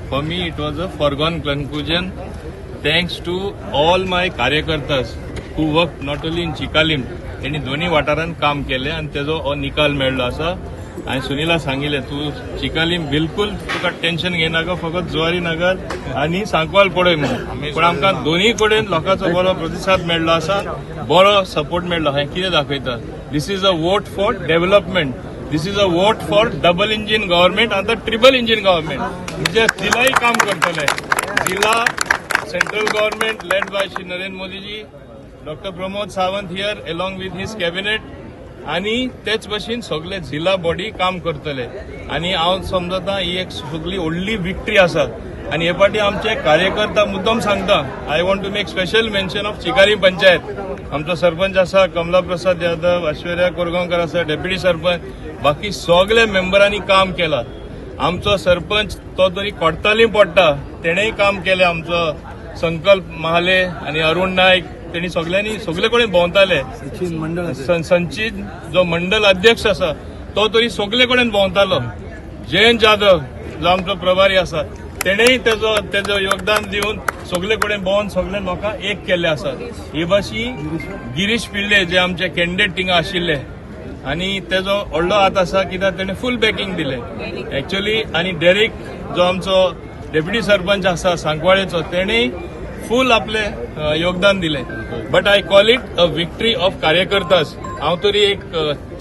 For me it was a foregone conclusion. Thanks to all my कार्यकर्तास who work not only in Chicalim, तेणी दोन्ही वाठारांत काम केलें आनी तेजो हो निकाल मेळ्ळो आसा. हांवें सुनिला सांगिल्लें, तूं चिकालीम बिलकुल तुका टेन्शन घेयनाका, फकत जुवारी नगर आनी सांकवाल पळय म्हणून. पूण आमकां दोन्ही कडेन लोकांचो बरो प्रतिसाद मेळ्ळो आसा, बरो सपोर्ट मेळ्ळो. हें कितें दाखयता? This is a vote for development. This is a vote for double engine government. आतां ट्रिपल इंजीन गव्हर्नमेंट म्हणजे जिलाय काम करतले. जिल्हा, central government led by Shri Narendra Modiji, Doctor Pramod Sawant here along with his cabinet, आनी तेच भशेन सगळे जिल्हा बॉडी काम करतले. आनी हांव समजता, ही एक सगळी व्हडली विक्ट्री आसा. आनी हे फावटी आमचे कार्यकर्ता, मुद्दम सांगता, I want to make special mention of Chicalim panchayat. आमचो सरपंच आसा कमला प्रसाद यादव, ऐश्वर्या कोरगांवकर आसा डेप्युटी सरपंच, बाकी सगळे मेंबरांनी काम केलां. आमचो सरपंच तो तरी कोडताली पडटा, तेणेय काम केलें. आमचो संकल्प महाले आनी अरुण नायक, तेणी सगळ्यांनी सगळे कडेन भोंवताले. संचित जो मंडल अध्यक्ष आसा, तो तरी सगळे कडेन भोंवतालो. जयंत जाधव जो आमचो प्रभारी आसा, तेणेय तेजो योगदान दिवन सगळे कडेन भोंवन सगळे लोकांक एक केल्ले आसात. ही भाशी गिरीश पिल्ले जे आमचे कॅन्डिडेट थिंगा आशिल्ले आनी तेजो व्हडलो हात आसा, कित्याक तेणे फूल बॅकिंग दिलें एक्च्युअली. आनी डेरिक जो आमचो डेप्युटी सरपंच आसा सांकवाळेचो, तेणे फूल आपले योगदान दिलें. But I call it a victory of कार्यकर्तास. हांव तरी एक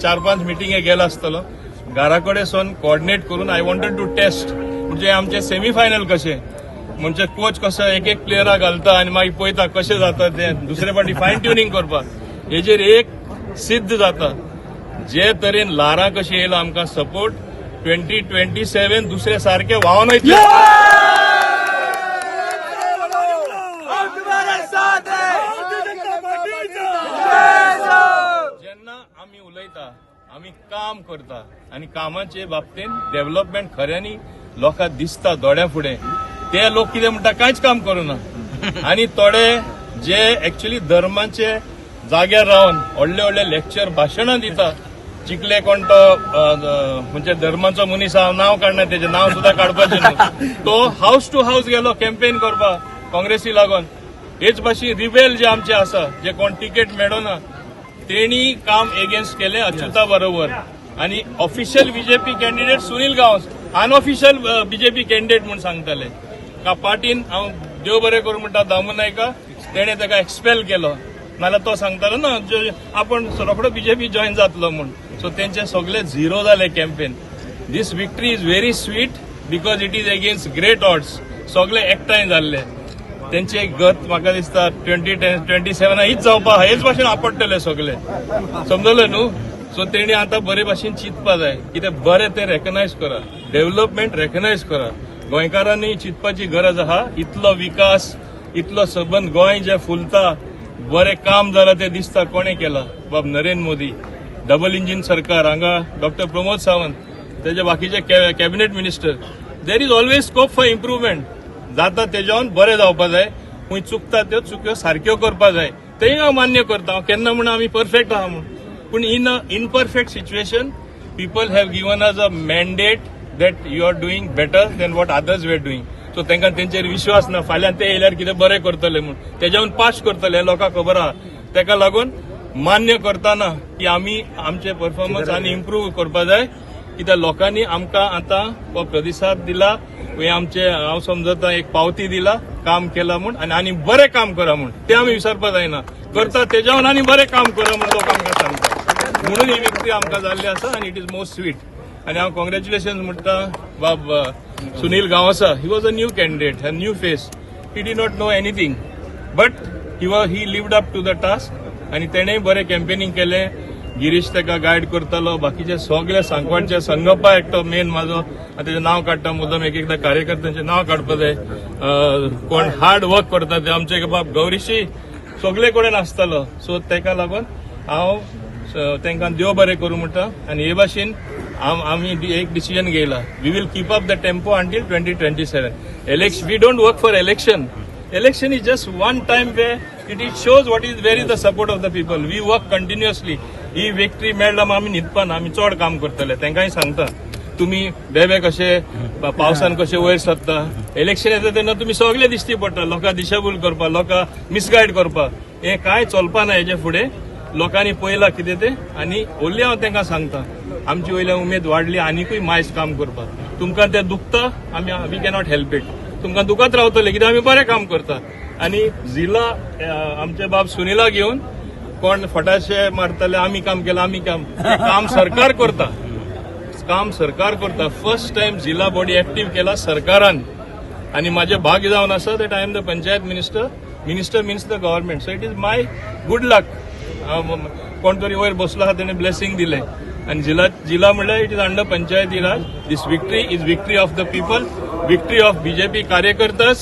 चार पांच मिटिंगे गेलो आसतलो, घरा कडेन सावन कोऑर्डिनेट करून. I wanted to test, म्हणजे आमचे सेमी फायनल कशें, म्हणजे कोच कसो एक एक प्लेयराक घालता आनी मागीर पळयता कशें जाता तें, दुसरे फावटी फायन ट्युनिंग करपाक. हेजेर एक सिद्ध जाता, जे तरेन ल्हारां कशी येयला आमकां सपोर्ट, 2027 दुसरे सारखे व्हांवन वयतले. हम तुम्हारे साथ हैं. जेन्ना आमी उलयता, आमी काम करता आनी कामाचे बाबतींत डेव्हलपमेंट खऱ्यांनी लोकांक दिसता दोळ्या फुडें, ते लोक कितें म्हणटा, कांयच काम करूना. आनी थोडे जे एक्च्युअली धर्माचे जाग्यार रावन व्हडले व्हडले लेक्चर, भाशणां दिता, चिखले कोण तो म्हणजे धर्माचो मनीस हांव नांव काडना, तेजें नांव सुद्दां काडपाचें न्हू, तो हावस टू हावस गेलो कॅम्पेन करपाक काँग्रेसी लागून. हेच भाशेन रिबेल जे आमचे आसा, जे कोण तिकेट मेळना, तेणी काम एगेन्स्ट केले अच्युता बरोबर. आणि official BJP candidate Sunil Gawas unofficial BJP candidate म्हूण सांगताले का पार्टीन. हांव देव बरें करूं म्हणटा दामू नायका, तेणे ताका एक्सपेल केलो. नाल्यार तो सांगतालो ना आपण रोखडो बीजेपी जॉईन जातलो म्हूण. सो तेंचे सगळे झिरो जाले campaign. This victory is very sweet because it is against great odds. सगळे एकठांय जाल्ले. तेंची एक गत म्हाका दिसता 2027 हीच जावपा, हेच भाशेन आपडटले सगळे, समजले न्हू? सो तेणी आतां बरे भाशेन चिंतपा जाय, कितें बरें तें रेकग्नायज करा, डेव्हलपमेंट रेकग्नायज करा. गोंयकारांनी चिंतपाची गरज आहा. इतलो विकास, इतलो सबंद गोंय जें फुलता, बरें काम जालां तें दिसता. कोणें केलां बाब? नरेंद्र मोदी, डबल इंजीन सरकार, हांगा डॉक्टर प्रमोद सावंत, तेजे बाकीचे cabinet minister. There is always scope for improvement. जाता तेज्यान बरें जावपा जाय. खंय चुकता त्यो चुक्यो सारक्यो करपा जाय, तेय हांव मान्य करता. हांव केन्ना म्हण आमी परफेक्ट आहा म्हूण, पूण in a imperfect situation people have given us a mandate that you are doing better than what others were doing. So तांकां तेंचेर विश्वास ना, फाल्यां ते येयल्यार कितें बरें करतले म्हूण, तेज्याहून पास करतले हें लोकांक खबर आहा. तेका लागून मान्य करतना की आमी आमचे परफॉर्मन्स आनी इम्प्रूव करपा जाय, कित्याक लोकांनी आमकां आतां हो प्रतिसाद दिला, हे आमचे हांव समजता एक पावती दिला, काम केला म्हूण. आनी आनी बरें काम करा म्हूण, तें आमी विसरपा जायना. करता तेज्याहून आनी बरें काम करा म्हूण लोक आमकां सांगता, म्हणून ही विक्ट्री आमकां जाल्ली आसा आनी it is most sweet. आनी हांव कॉंग्रॅच्युलेशन म्हणटा बाब Sunil गांवसा. He was a new candidate, a new face. He did not know anything, but he lived up to the task. आनी तेणेय बरें कॅम्पेनिंग केलें. गिरीश ताका गायड करतालो, बाकीचे सगळे सांकवाळचे, संगप्पा एकटो मेन म्हाजो, आतां तेजें नांव काडटा मुद्दम. एक एकदां कार्यकर्त्यांचें नांव काडपा जाय, कोण हार्ड वर्क करता ते. आमचे बाब गौरीशी सगळे कडेन आसतालो. सो ताका लागून हांव तांकां देव बरें करूं म्हणटा. आनी हे भाशेन आमी एक decision घेयला, we will keep up the tempo until 2027 election. We don't work for election. Election is just one time where it shows what is, where is the support of the people. We work continuously. He victory मेळ्ळा आमी न्हिदपाना, आमी चड काम करतले. तांकांय सांगता. तुमी बेबे कशे पावसान कशे वयर सरता. इलेक्शन येता तेन्ना तुमी सगळे दिश्टी पडटा, लोकांक दिशाभूल करपाक, लोकांक मिसगायड करपाक. हें कांय चलपा ना हेजे फुडें. लोकांनी पळयलां कितें तें. आनी ओन्ली हांव तांकां सांगता, आमची वयल्या उमेद वाडली आनिकूय मायज काम करपाक. तुमकां तें दुखता, आमी we cannot help it. तुमकां दुखत रावतलें, कित्याक आमी बरें काम करता. आनी जिला आमचे बाब सुनिला घेवन कोण फटाशे मारतले, आमी काम केलां, आमी काम, काम सरकार करता, काम सरकार करता. फर्स्ट टायम जिल्हा बॉडी एक्टीव केला सरकारान आनी माझे भाग्य जावन आसा that I am the panchayat minister. Minister means the government, so it is my good luck. कोण तरी वयर बसलो आहा, तेणे ब्लेसिंग दिलें. आनी जिल्हा, जिल्हा म्हणल्यार it is under Panchayati Raj. This victory is victory of the people, victory of BJP कार्यकर्तास.